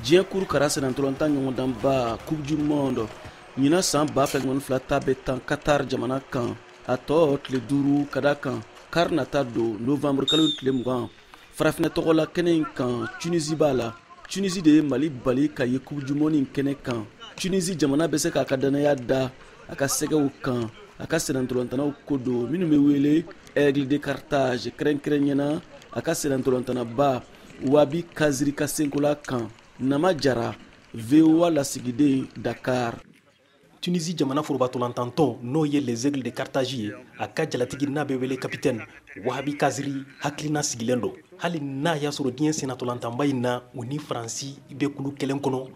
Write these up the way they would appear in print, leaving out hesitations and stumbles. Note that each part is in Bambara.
Diɲɛ kuru kara sennantolatan ɲɔgɔndanba Coupe du Monde ɲinan san 2022 ta bɛ tan Qatar jamana kan, a tɔ tile 5 ka da kan kari nata don novembre kalo tile 20. Farafinna tɔgɔla kɛnɛ in kan, Tunisie b'a la. Tunisie de ye Mali bali ka ye Coupe du Monde in kɛnɛ kan. Tunisie jamana bɛ se k'a ka dannaya da a ka sɛgɛw kan, a ka sennantolatannaw ko don minnu bɛ wele Aigle de Carthage, kɛrɛnkɛrɛnyana a ka sennantolatanaba Wahbi Khazri ka senkola kan. Nama Jara, VOA lasigiden, Dakar. Tunisie jamana forobatolantantɔn n'o ye les Aigles de Carthage ye, a ka jalatigi n'a bɛ wele capitaine Wahbi Khazri hakilina sigilen don. Hali n'a y'a sɔrɔ diɲɛ sennatolantanba in na u ni Faransi bɛ kulu kelen kɔnɔ,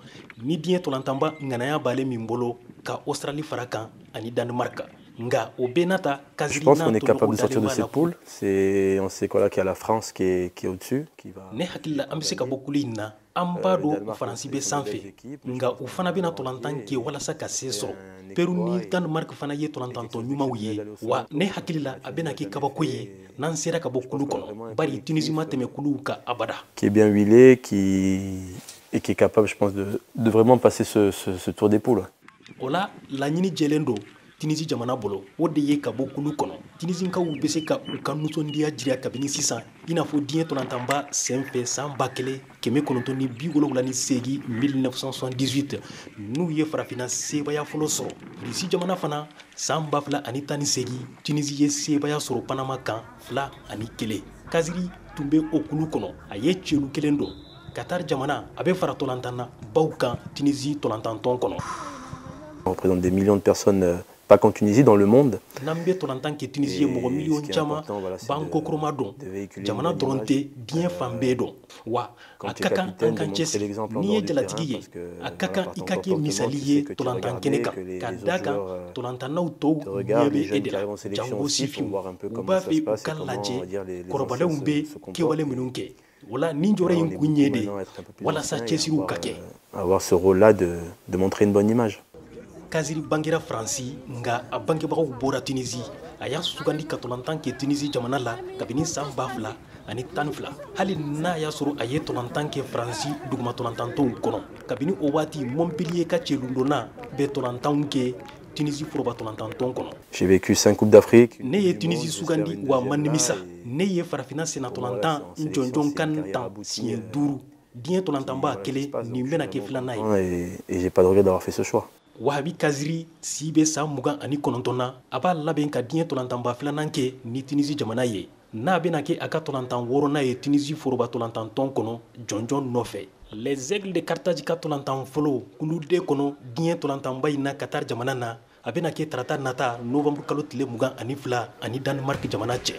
ni diɲɛ tolantanba ŋanaya b'ale min bolo ka Australie fara kan ani Danemark. Nka o bɛɛ n'a ta, Khazri Je pense qu'on est capable de sortir de cette poule. C'est, on sait quoi là, qu'il y a la France qui est au-dessus, qui va. Ne hakili la, an bɛ se ka bɔ kulu in na. An b'a dɔn Faransi bɛ sanfɛ, nka u fana bɛna tolantan kɛ walasa ka se sɔrɔ. Peru ni Danemark fana ye tolantantɔ ɲumanw ye, wa ne hakili la, a bɛna kɛ kabako ye n'an sera ka bɔ kulu kɔnɔ, bari Tunisie ma tɛmɛ kuluw kan abada. Qui est bien huilé, qui est capable, je pense, de vraiment passer ce tour des poules. O la, laɲini jɛlen don Tunisie jamana bolo, o de ye ka bɔ kulu kɔnɔ. Tunisinkaw bɛ se ka u ka nisɔndiya jira kabini sisan, i n'a fɔ diɲɛ tolantanba senfɛ san 1978, 1978, n'u ye farafinna sebaaya fɔlɔ sɔrɔ. Russie jamana fana, san 2018, Tunisie ye sebaaya sɔrɔ Panama kan 2-1. Khazri tun bɛ o kulu kɔnɔ, a ye celu kelen don. Qatar jamana, a bɛ fara tolantanna baw kan Tunisie tolantantɔn kɔnɔ. On représente des millions de personnes, pas qu'en Tunisie, dans le monde. N'an bɛ tolantan kɛ Tunisie ye, mɔgɔ miliyɔn caman b'an kɔkɔrɔma dɔn. Jamana dɔrɔn tɛ, diɲɛ fan bɛɛ dɔn. Wa a ka kan an k'an cɛsiri. N'i ye jalatigi ye, a ka kan i ka kɛ misali ye tolantan kɛnɛ kan, ka da kan tolantannaw tɔw ɲɛ bɛ e de la, jango sifinw. U b'a fɛ u ka lajɛ kɔrɔbalenw bɛ kɛwale minnu kɛ. O la, nin jɔyɔrɔ in kun ye de walasa cɛsiriw ka kɛ. Avoir ce rôle-là de montrer une bonne image. Khazri bangera Faransi, nka a bangebagaw bɔra Tunisie. A y'a sugandi ka tolantan kɛ Tunisie jamana la kabini san 2012, hali n'a y'a sɔrɔ a ye tolantan kɛ Faransi duguma tolantantɔnw kɔnɔ. Kabini o waati, Montpellier ka cɛlundonna bɛ tolantanw kɛ Tunisie foroba tolantantɔn kɔnɔ. J'ai vécu 5 Coupes d'Afrique. Ne ye Tunisie sugandi, wa ma nimisa. Ne ye farafinna senna tolantan jɔnjɔn kan tan siɲɛ 5, diɲɛ tolantanba kelen, nin bɛna kɛ filanan ye. Et j'ai pas de regret d'avoir fait ce choix. Wahbi Khazri si bɛ san 29 na, a b'a labɛn ka diɲɛ tolantanba filanan kɛ ni Tunisie jamana ye, n'a bɛna kɛ a ka tolantan wɔɔrɔnan ye Tunisie foroba tolantantɔn kɔnɔ jɔnjɔn nɔfɛ. Les Aigles de Carthage ka tolantan fɔlɔ kulu D kɔnɔ diɲɛ tolantanba in na Qatar jamana na, a bɛna kɛ tarata nata novembre kalo tile 22 ani Danemark jamana cɛ.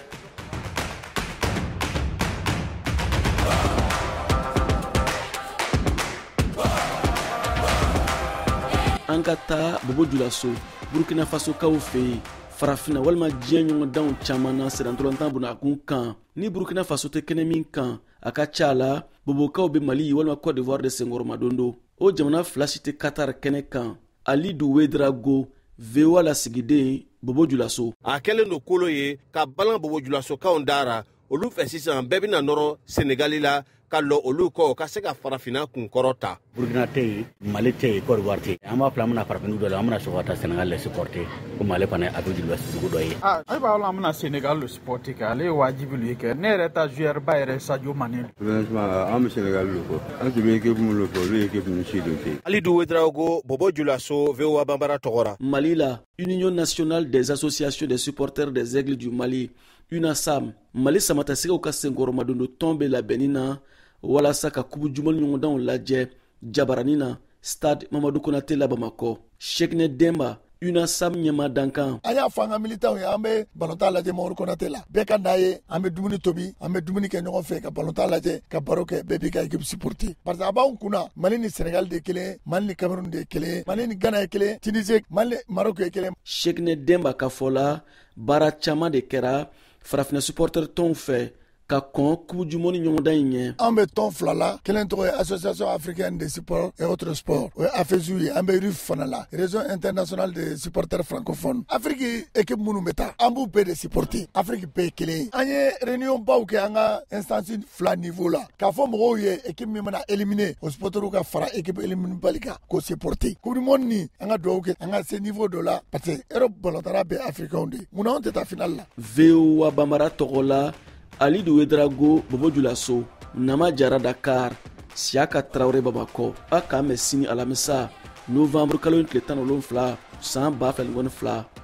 An ka taa Bobo Julaso, Burkina Faso kaw fɛ yen. Farafinna walima diɲɛ ɲɔgɔndanw caman na, sennantolatan bunakun kan, ni Burkina Faso tɛ kɛnɛ min kan, a ka ca la bobokaw bɛ Mali walima Côte d'Ivoire de senkɔrɔmadon don. O jamana fila si tɛ Qatar kɛnɛ kan. Alidu Wedrago, VOA lasigiden, Bobo Julaso. A kɛlen don kolo ye ka balan Bobo Julasokaw dara olu fɛ. Sisan bɛɛ bɛna nɔrɔ Senegali la ka lɔ olu kɔ ka se ka farafinna kunkɔrɔ ta. Burkina tɛ yen, Mali tɛ yen, Côte d'Ivoire tɛ yen. An b'a fila, an bɛna farafinw dɔ la, an bɛna sɔrɔ ka taa Sénégal le supporter, komi ale fana ye Afrique de l'Ouest dugu dɔ ye. Ah, e b'a dɔn, an bɛna Sénégal le supporter kɛ, ale ye wajibi ye kɛ. Ne yɛrɛ ta joueur ba yɛrɛ, Sadio Mané. Franchement, an bɛ Sénégal le kɔ, an tun bɛ équipe min le fɛ, olu ye équipe ninnu si de tɛ. Alidu Wedraogo, Bobo Julaso, VOA Banbara tɔgɔ la. Mali la, Union nationale des associations des supporters des Aigles du Mali, UNASAM, Mali samatasɛgɛw ka senkɔrɔmadondo tɔn bɛ labɛnni na walasa ka Coupe du Monde ɲɔgɔndanw lajɛ jabarani na Stade Mamadu Konate la Bamakɔ. Cheikh Demba, UNASAM ɲɛma dankan. An y'a fɔ an ka militants ye, an bɛ balontan lajɛ Mamadu Konate la. Bɛɛ ka n'a ye, an bɛ dumuni tobi, an bɛ dumuni kɛ ɲɔgɔn fɛ ka balontan lajɛ, ka baro kɛ, bɛɛ b'i ka équipe supporter, parce que a b'anw kunna, Mali ni Sénégal de ye kelen, Mali ni Cameroun de ye kelen, Mali ni Ghana ye kelen, Tunisie, Mali ni Maroc ye kelen. Cheikh Demba ka fɔ la, baara caman de kɛra farafinna supporter tɔnw fɛ. Ka kɔn Coupe du monde ɲɔgɔndan in ɲɛ. An bɛ tɔn fila la. Kelen tɔgɔ ye Association africaine de sport et autres sports, o ye AFESU ye. An bɛ RUF fana la, Réseau international de supporters francophones. Afrique équipe minnu bɛ taa, an b'u bɛɛ de supporter. Afrique bɛɛ ye kelen ye. An ye réunion baw kɛ an ka instance fila niveau la, k'a fɔ mɔgɔw ye, équipe min mana éliminer, o supporters ka fara équipe éliminer bali kan k'o supporter. Coupe du monde ni, an ka dugawu kɛ an ka se niveau dɔ la, parce que Europe balontanna bɛɛ africain de ye. Munna anw tɛ taa finale la? VOA Bambara tɔgɔ la, Alidu Wedrago, Bobo Julaso. Nama Jara, Dakar. Siyaka Tarawele, Bamakɔ. A k'an bɛn sini alamisa, novembre kalo tile 17, san 2022.